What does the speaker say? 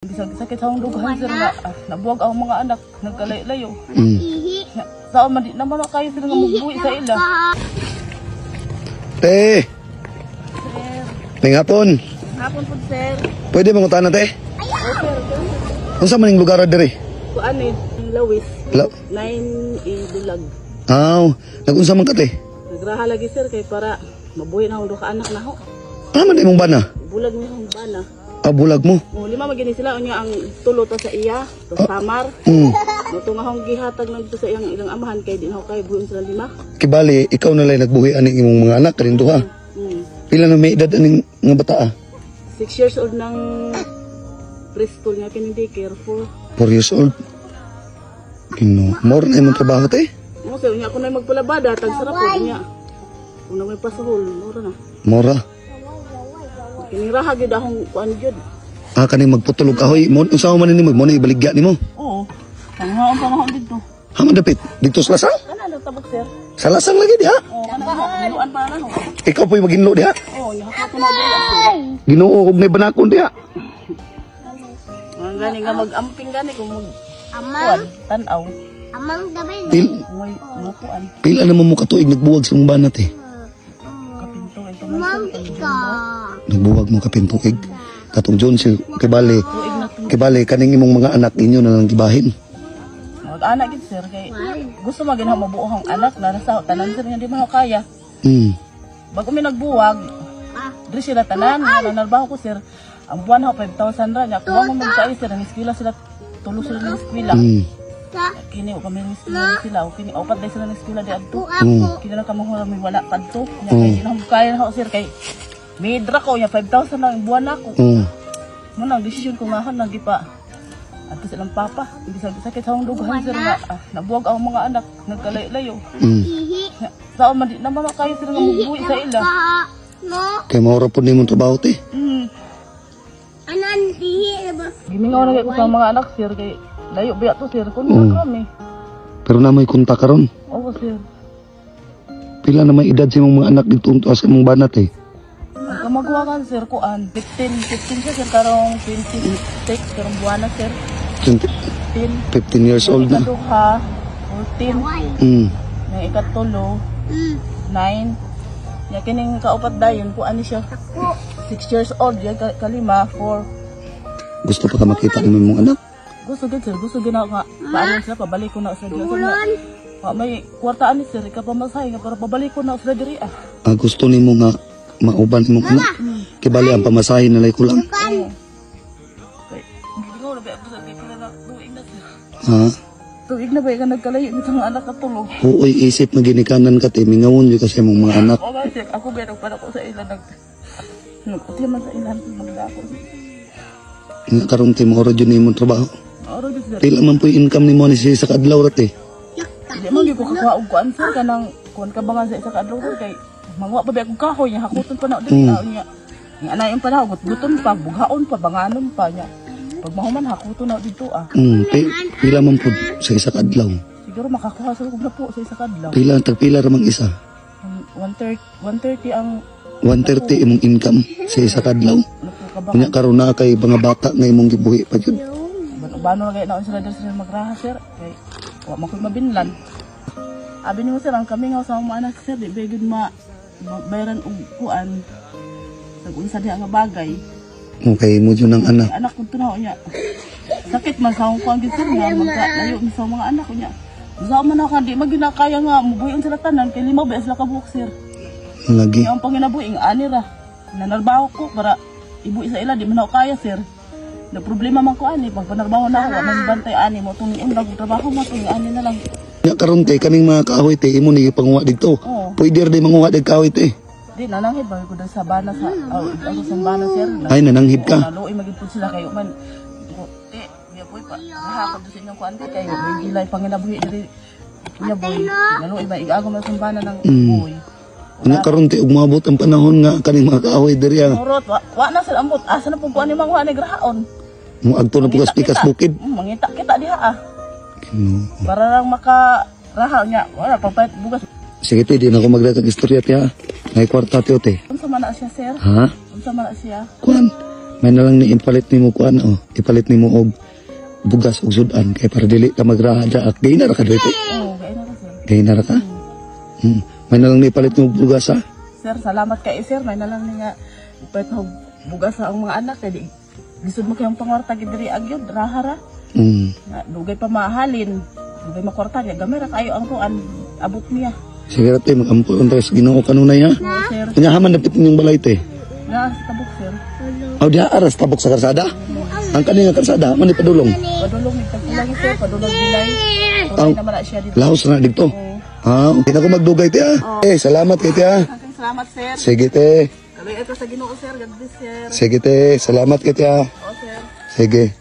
Bisag sakit sa akong dughan, sir, nga nabuwag ang mga anak, nagkalayo-layo. Sa man di naman kayo sila nga magbuhi sa ila. Te, Sir, may hapon. Hapon po, sir. Pwede mangutana, te? Oh, sir, sir. Unsa man ning lugar diri? Kuan eh, Lawis. La 9 i Dulag. Aw, nagunsa man ka, te? Nagraha lagi, sir, kay para mabuhi na akong duha ka anak na ho. Ah, man imong bana. Bulag ni akong bana. Ah, bulag mo. Oh, lima magini sila unya ang tulo ta sa iya, to Samar. Mo nga akong gihatag lang dito sa iyang ilang amahan kay di na ako kay buhion sila lima. Kibali, ikaw na lang nagbuhi aning imong mga anak kaning duha. Pila na may edad aning mga bata ah? 6 years old ng preschool niya kini daycare, 4. 4 years old. Kino, more na imong trabaho, te. Mo sir, unya ako na magpalabada tag sarap po niya. Una may pasahol, mura na. Mora. Kini raha gyud akong kuan gyud. Ah, kaning magputulog kahoy. Mo unsa man nimo? Mo na ibaligya nimo. Oo. Panghaon panghaon dito. Ha man dapit. Dito sa lasang? Kana lang tabok, sir. Sa lasang lagi diha. Oo, kana na. Pa na ho. Ikaw po'y maginlo diha. Oo, nya ko na diri. Ginoo og may banakon diha. Mga gani nga mag-amping gani kung mag Amang, kuan, tan-aw. amang gabi. Pil, May mukuan pila naman mo katuig nagbuwag sa imong banat eh. Kapinto ay Amang ka. Nagbuwag mo kapin tuig. Katong John si kibali. Tuig na to. Kibali kaning imong mga anak inyo na lang gibahin. Mag-anak gid, sir, kay gusto man gid mabuo ang anak na nasa tanan, sir, nga di man ako kaya. Bago mi nagbuwag, diri sila tanan, nanarbaho ko, sir. Ang buwan ho 5,000 ra nya. Kuha mo magkaay, sir, ang eskwela sila tulo sila ng eskwela. Sa Kini o kami ng eskwela sila o kini opat day sila ng eskwela di adto. ako. Kini lang kamo may wala kadto. Nya kay di na ko kaya na ho, sir, kay midra ko nya 5,000 lang ang buwan nako. Mo nang desisyon ko nga nang gipa adto silang papa. Bisag sakit sa akong dughan, sir, nga nabuwag ang mga anak, nagkalayo-layo. Ihi. Sa man di naman kayo sila nga magbuhi sa ila. Ka. No. Kay maura po nimong trabaho, te. Anan ihi ba? Gimingaw na kay ko sa mga anak, sir, kay layo biya to, sir, kun kami. Pero na may kontak karon. Oo, sir. Pila na may edad sa imong mga anak dito sa imong banat eh. Ang kamagwakan, sir, kuan 15 15 siya, sir, karong 26 karong buwana, sir. 20, 15. 15 years old na. Ikaduha 14, ng ikatulo 9. Ya kining kaupat dayon kuan ni siya 6 years old, ya kalima 4. Gusto pa ka makita ng imong anak? Gusto gid, sir, gusto gid na nga paano sila pabalik ko na sila diri sir. Nga, may kwartaan ni sir ikapamasahe nga para pabalik ko na sila diri ah. Ah, gusto nimo nga mauban imong anak. Kibali ang pamasahe na lay kulang. Oo. Kay gilingaw na ba ako sir kay pila na tuig na, sir. Ha? Tuig na ba ka nagkalayo nitong anak katulog. Huoy isip nga ginikanan ka te, mingawon gyud ka sa imong mga anak. O ba, sir, ako ba para ko sa ila nag nagkuti man sa ilan magdako. Nga karon te maura jud nimong trabaho. Oro gid, sir. Pila man po yung income nimo ni sa kadlaw ra, te? Di man gyud ko kakuha og kuan, sir, kanang kuan ka ba nga sa isa ka adlaw, sir, kay manguha pa ba akong kahoy nya hakuton pa na diri tao niya. Nga anayon pa na gutom pa, bughaon pa, banganon pa niya. Pag mahuman hakuton na dito ah. Pila man po sa isa ka adlaw. Siguro makakuha sa na po sa isa ka adlaw. Pila tag pila ra mang isa? 130 130 ang 130 imong income sa isa ka adlaw. ano po ka ba? Unya karon na kay mga bata nga imong gibuhi pa jud. Bano na kay naon sila diri sila magraha, sir, kay wa man ko'y mabinlan. Abi nimo, sir, ang kami nga sa mga anak, sir, di ba gyud ma bayaran og kuan sa unsa diha nga bagay. Okay mo jud ang anak. Kay anak ko tunaw niya. Sakit man sa akong kuan gyud, sir, nga magkalayo mi sa mga anak ko niya. Sa man ako di man gyud na kaya nga mubuhion sila tanan kay lima ba sila kabuok, sir. Lagi. Kaya ang panginabuhi nga ani ra. Nanarbaho ko para ibuhi sa ila di man ako kaya, sir. Na problema man ko ani pag panarbaho na ako wa man bantay ani mo tung unang trabaho mo tung ani na lang. Nya karon te kaning mga kahoy te imo ni gipanguha didto. Oo. Pwede ra di manguha dag kahoy te. Di nananghid ba ko sa bana sa ako sa bana, sir. Ay nananghid ka. Naluoy magid pud sila kayo man. Ko te, biya boy pa. Rahakod sa inyong kuan te kayo may gilay panginabuhi diri. Kuya boy, naluoy ba igago man sa bana ng boy. Unya karon te ug moabot ang panahon nga kaning mga kahoy diri ah. Murot wa, wa na sila ambot. Asa na pud kuan ni manguha ni grahaon. Mo adto na po ka pikas bukid. Mangita kita diha ah. Kino. Para lang maka raha niya. Wala pagpait bugas. Sige te, di na ako magdatag istorya te ha. May kwarta te, te. Unsa man na siya, sir? Ha? Unsa man na siya? Kuan. May na lang ni ipalit nimo kuan oh. Ipalit nimo og bugas og sudan kay para dili ka magraha dya. Gay na ra ka diri, te. Oo, kay na ra, sir. Gay na ra ka. May na lang ni ipalit nimo bugas ha. Sir, salamat kay sir. May na lang ni nga ipalit na bugas sa ang mga anak kay di lisod mo kayong pangwarta gid diri agyod raha ra. Nga, dugay pa mahalin. Dugay makwarta niya gamay ra kayo ang kuan abot niya. Sige ra te, magampo tayo sa Ginoo kanunay ha. Oo, sir. Kanya haman dapit inyong balay te. Nga sa tabok, sir. Aw diha aras tabok sa karsada. Ang kani nga karsada man ni padulong. Padulong mig tagkulang, sir, padulong gilay. Ang Tulay naman na siya dito. Laos na dito. Ah, okay na ko magdugay te ah. Eh, salamat kay te ah. Daghang salamat, sir. Sige te. Kaloy ko sa Ginoo, sir. God bless, sir. Sige te, salamat kay te ah. Oo, sir. Sige.